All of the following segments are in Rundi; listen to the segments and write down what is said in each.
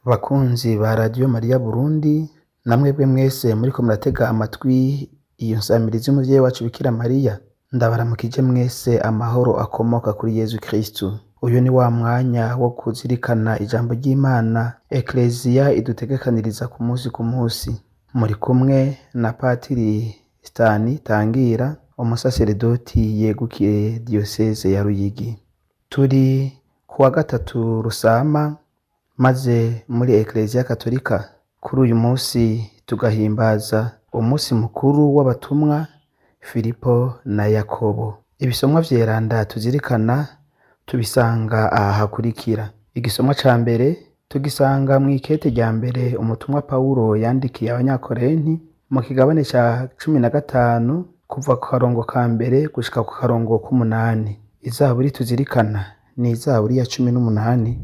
Bakunzi ba Radiyo Mariya Burundi, namwebwe mwese muriko muratega amatwi iyo nsamirizi y'umuvyeyi wacu Bikira Mariya, ndabaramukije mwese amahoro akomoka kuri Yezu Kristu. Uyu ni wa mwanya wo kuzirikana ijambo ry'Imana Ekleziya idutegekaniriza ku musi ku musi. Muri kumwe na Patiri Stani Tangira, umusaseredoti yegukiye diyoseze ya Ruyigi. Turi kuwa gatatu Rusama, maze muri Ekleziya Katolika kuri uyu musi tugahimbaza umusi mukuru w'abatumwa Filipo na Yakobo. Ibisomwa vyeranda tuzirikana tubisanga aha hakurikira. Igisomwa ca mbere tugisanga mw'ikete rya mbere umutumwa Pawulo yandikiye abanyakorenti mu kigabane ca 15 kuva ku karongo ka mbere gushika ku karongo k'umunani. Izaburi tuzirikana ni izaburi ya 18,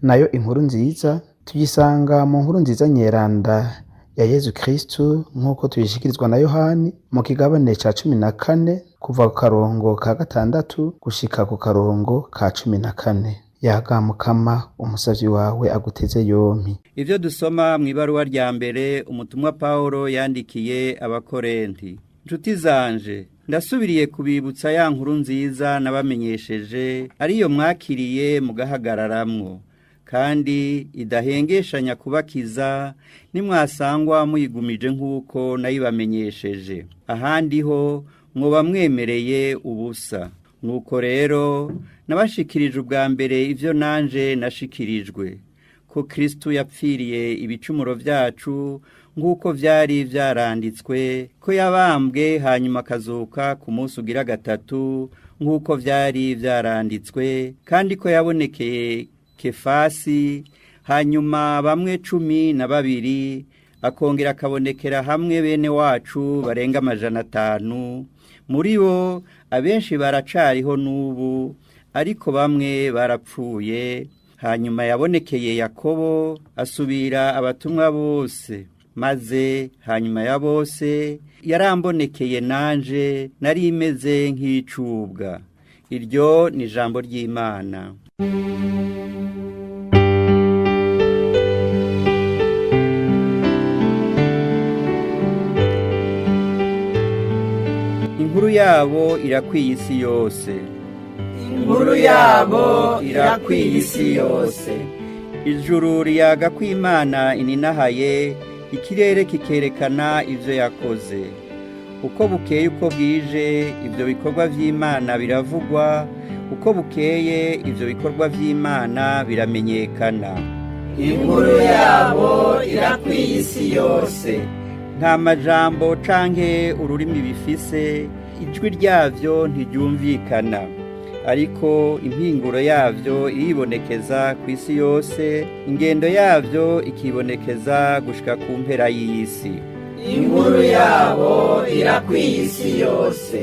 nayo inkuru nziza tuyisanga mu nkuru nziza nyeranda ya Yezu Kristu nk'uko tuyishikirizwa na Yohani mu kigabane ca 14 kuva ku karongo ka gatandatu gushika ku karongo ka 14. Yaga Mukama, umusavyi wawe aguteze yompi. Ivyo dusoma mw'ibaruwa rya mbere umutumwa Paulo yandikiye abakorenti. Nshuti zanje, ndasubiriye kubibutsa ya nkuru nziza nabamenyesheje, ariyo mwakiriye mugahagararamwo, kandi idahengeshanya kubakiza, nimwasangwa muyigumije nk'uko nayibamenyesheje. Ahandi ho mwoba mwemereye ubusa. Nuko rero nabashikirije ubwa mbere ivyo nanje nashikirijwe, ko Kristu yapfiriye ibicumuro vyacu nk'uko vyari vyaranditswe, ko yabambwe hanyuma akazuka ku munsi ugira gatatu nk'uko vyari vyaranditswe, kandi ko yabonekeye Kefasi, hanyuma bamwe 12, akongera akabonekera hamwe bene wacu barenga 500. Muri bo abenshi baracariho n'ubu, ariko bamwe barapfuye. Hanyuma yabonekeye Yakobo, asubira abatumwa bose. Maze hanyuma ya bose yarambonekeye nanje nari imeze nk'icubwa. Iryo ni ijambo ry'Imana. Inkuru yabo irakwiye isi yose. Inkuru yabo irakwiye isi yose. Ijuru riyaga ko Imana ininahaye, ikirere kikerekana ivyo yakoze. Uko bukeye uko bwije ivyo bikorwa vy'Imana biravugwa, uko bukeye ivyo bikorwa vy'Imana biramenyekana. Inkuru yabo irakwiye isi yose. Nta majambo canke ururimi bifise, ijwi ryavyo ntiryumvikana, ariko impinguro yavyo iribonekeza ku isi yose, ingendo yavyo ikibonekeza gushika ku mpera y'isi. Inkuru yabo irakwiye isi yose.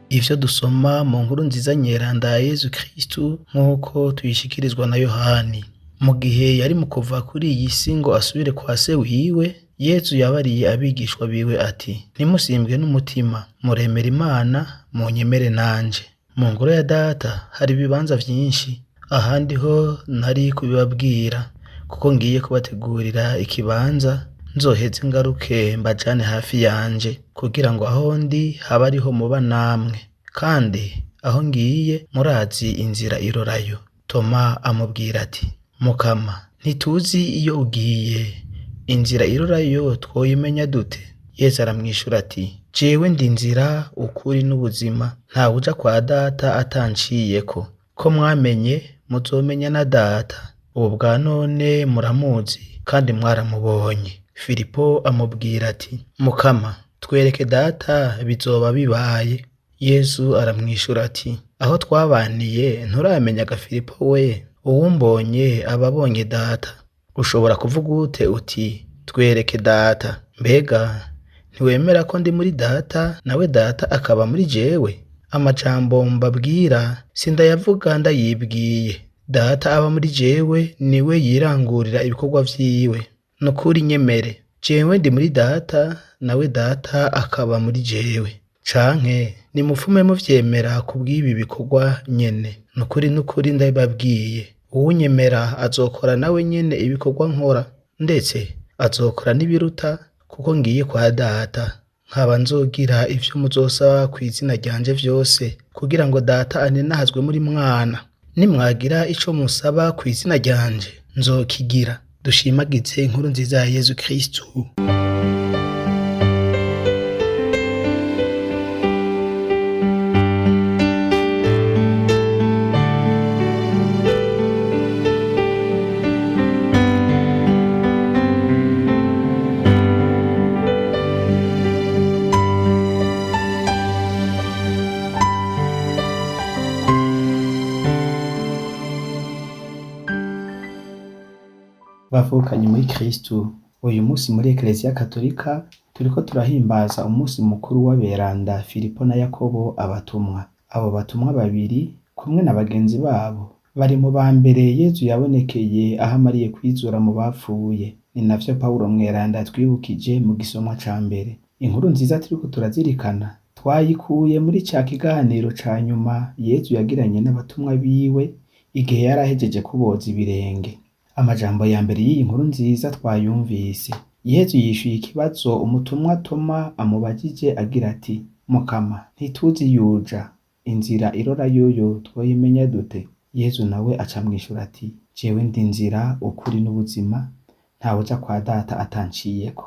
Ivyo dusoma mu nkuru nziza nyeranda ya Yezu Kristu nk'uko tuyishikirizwa na Yohani. Mu gihe yari mu kuva kuri iyi si ngo asubire kwa se wiwe, Yezu yabariye abigishwa biwe ati: ntimusimbwe n'umutima, muremera Imana, munyemere nanje. Mu ngoro ya Data hari ibibanza vyinshi, ahandi ho ntari kubibabwira, kuko ngiye kubategurira ikibanza, nzoheze ngaruke mbajane hafi yanje, kugira ngo aho ndi habe ariho muba namwe. Kandi aho ngiye murazi inzira irorayo. Toma amubwira ati: Mukama, ntituzi iyo ugiye, inzira irorayo twoyimenya dute? Yezu aramwishura ati: Jewe ndi inzira, ukuri n'ubuzima, ntawuja kwa Data atanciyeko. Ko mwamenye muzomenya na Data. Ubu bwa none muramuzi kandi mwaramubonye. Filipo amubwira ati: Mukama, twereke Data bizoba bibaye. Yezu aramwishura ati: Aho twabaniye nturamenyaga Filipo we? Uwumbonye aba abonye Data. Ushobora kuvuga ute uti: Twereke Data? Mbega Ntiwemera ko ndi muri Data, nawe Data akaba muri jewe? Amajambo mbabwira sindayavuga ndayibwiye. Data aba muri jewe niwe yirangurira ibikorwa vyiwe. Nukuri nyemere, jewe ndi muri Data, nawe Data akaba muri jewe. Canke nimupfume muvyemera kubw'ibi bikorwa nyene. Nukuri nukuri ndabibabwiye, uwunyemera azokora nawe nyene ibikorwa nkora, ndetse azokora n'ibiruta, kuko ngiye kwa Data. Nkaba nzogira ivyo muzosaba kw'izina ryanje vyose, kugira ngo Data aninahazwe muri Mwana. Nimwagira ico musaba kw'izina ryanje, nzokigira. Dushimagize inkuru nziza ya Yezu Kristu. Bavukanye muri Kristu, uyu munsi muri Eklezia Katolika turiko turahimbaza umunsi mukuru w'aberanda Filipo na Yakobo abatumwa. Abo batumwa babiri kumwe na bagenzi babo bari mu ba mbere Yezu yabonekeye aho amariye kwizura mu bapfuye. Ni navyo Pawulo mweranda yatwibukije mu gisomwa ca mbere. Inkuru nziza turiko turazirikana twayikuye muri ca kiganiro ca nyuma Yezu yagiranye n'abatumwa biwe igihe yari ahejeje kuboza ibirenge. Amajambo ya mbere y'iyi nkuru nziza twayumvise. Yezu yishuye ikibazo umutumwa Toma amubajije agira ati: Mukama, ntituzi yuja, inzira irora yuyu twoyimenya dute? Yezu nawe aca amwishura ati: Jewe ndi inzira, ukuri n'ubuzima, ntawuja kwa Data atanciyeko.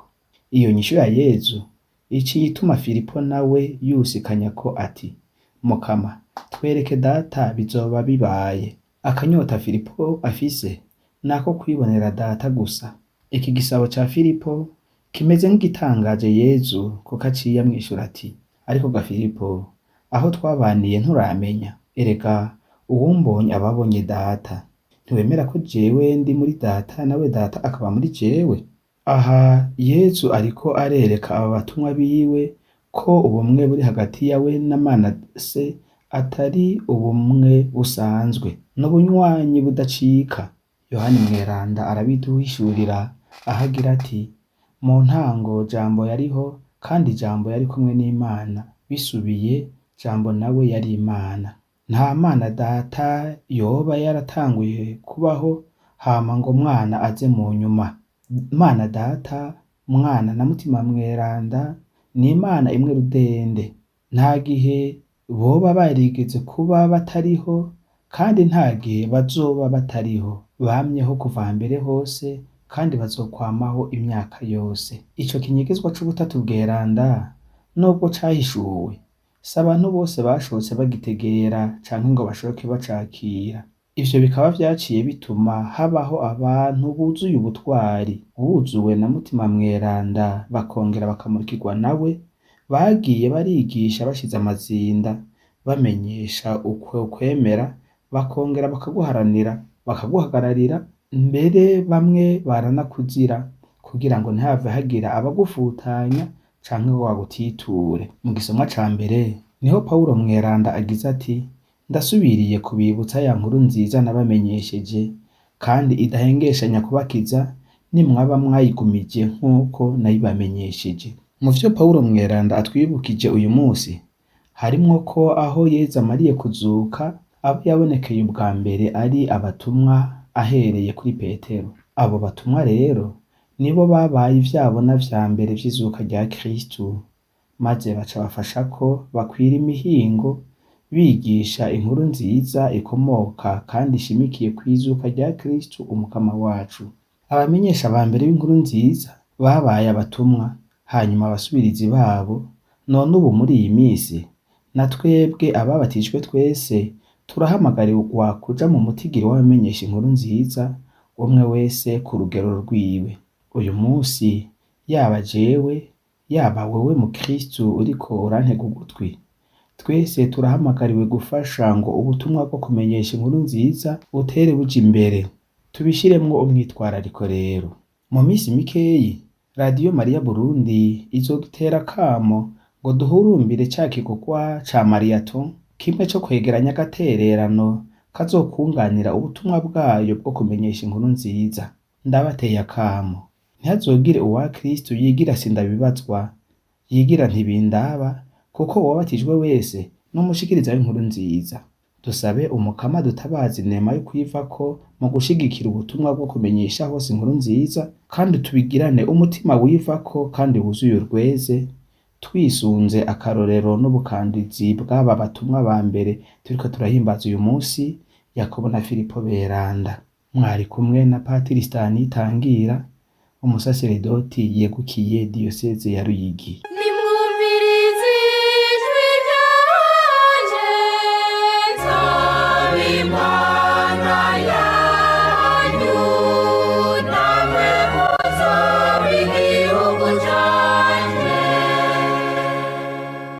Iyo nyishu ya Yezu iciye ituma Filipo nawe yusikanya ko ati: Mukama, twereke Data bizoba bibaye. Akanyota Filipo afise nako kwibonera Data gusa. Iki gisabo ca Filipo kimeze nk'igitangaje Yezu kuko aciye amwishura ati: Ariko ga Filipo, aho twabaniye nturamenya? Erega uwumbonye aba abonye Data. Ntiwemera ko jewe ndi muri Data nawe Data akaba muri jewe? Aha Yezu ariko arereka aba batumwa biwe ko ubumwe buri hagati yawe na Mana se atari ubumwe busanzwe, n'ubunywanyi budacika. Yohani Mweranda arabiduhishurira aho agira ati: Mu ntango Jambo yariho, kandi Jambo yari kumwe n'Imana. Bisubiye, Jambo nawe yari Imana. Nta Mana Data yoba yaratanguye kubaho hama ngo Mwana aze mu nyuma. Mana Data, Mwana na Mutima Mweranda ni Imana imwe rudende. Nta gihe boba barigeze kuba batariho, kandi nta gihe bazoba batariho. Bamyeho kuva mbere hose, kandi bazokwamaho imyaka yose. Ico kinyegezwa c'ubutatu bweranda, nubwo cahishuwe, si abantu bose bashotse bagitegera canke ngo bashoke bacakira. Ivyo bikaba vyaciye bituma habaho abantu buzuye ubutwari, buzuwe na Mutima Mweranda, bakongera bakamurikirwa nawe, bagiye barigisha bashize amazinda, bamenyesha ukwo kwemera, bakongera bakaguharanira, bakaguhagararira, mbere bamwe baranakuzira kugira ngo ntihave hagira abagufutanya canke ngo bagutiture. Mu gisomwa ca mbere niho Pawulo Mweranda agize ati: Ndasubiriye kubibutsa ya nkuru nziza nabamenyesheje, kandi idahengeshanya kubakiza, nimwaba mwayigumije nk'uko nayibamenyesheje. Mu vyo Pawulo Mweranda atwibukije uyu musi, harimwo ko aho Yezu amariye kuzuka, abo yabonekeye ubwa mbere ari abatumwa ahereye kuri Petero. Abo batumwa rero nibo babaye ivyabona vya mbere vy'izuka rya Kristu, maze baca bafasha ko bakwira imihingo, bigisha inkuru nziza ikomoka kandi ishimikiye kw'izuka rya Kristu umukama wacu. Abamenyesha ba mbere b'inkuru nziza babaye abatumwa, hanyuma abasubirizi babo, none ubu muri iyi misi na twebwe ababatijwe twese turahamagarirwa kuja mu mutigiri w'abamenyesha inkuru nziza, umwe wese ku rugero rwiwe. Uyu musi yaba jewe, yaba wewe mukristu uriko urantega ugutwi, twese turahamagariwe gufasha ngo ubutumwa bwo kumenyesha inkuru nziza butere buja imbere. Tubishiremwo umwitwarariko rero. Mu misi mikeyi Radiyo Mariya Burundi izodutera akamo ngo duhurumbire ca gikorwa ca Mariato kimwe co kwegeranya agatererano kazokunganira ubutumwa bwayo bwo kumenyesha inkuru nziza. Ndabateye akamo, ntihazogire uwa Kristu yigira sindabibazwa, yigira ntibindaba, kuko uwabatijwe wese n'umushikiriza w'inkuru nziza. Dusabe Umukama dutabaze inema yo kwivako mu gushigikira ubutumwa bwo kumenyesha hose inkuru nziza, kandi tubigirane umutima wivako kandi wuzuye urweze, twisunze akarorero n'ubukandizi bw'aba batumwa ba mbere turiko turahimbaza uyu munsi, Yakobo na Filipo Beranda. Mwari kumwe na Patiri Stani Tangira, umusaseredoti yegukiye diyoseze ya Ruyigi.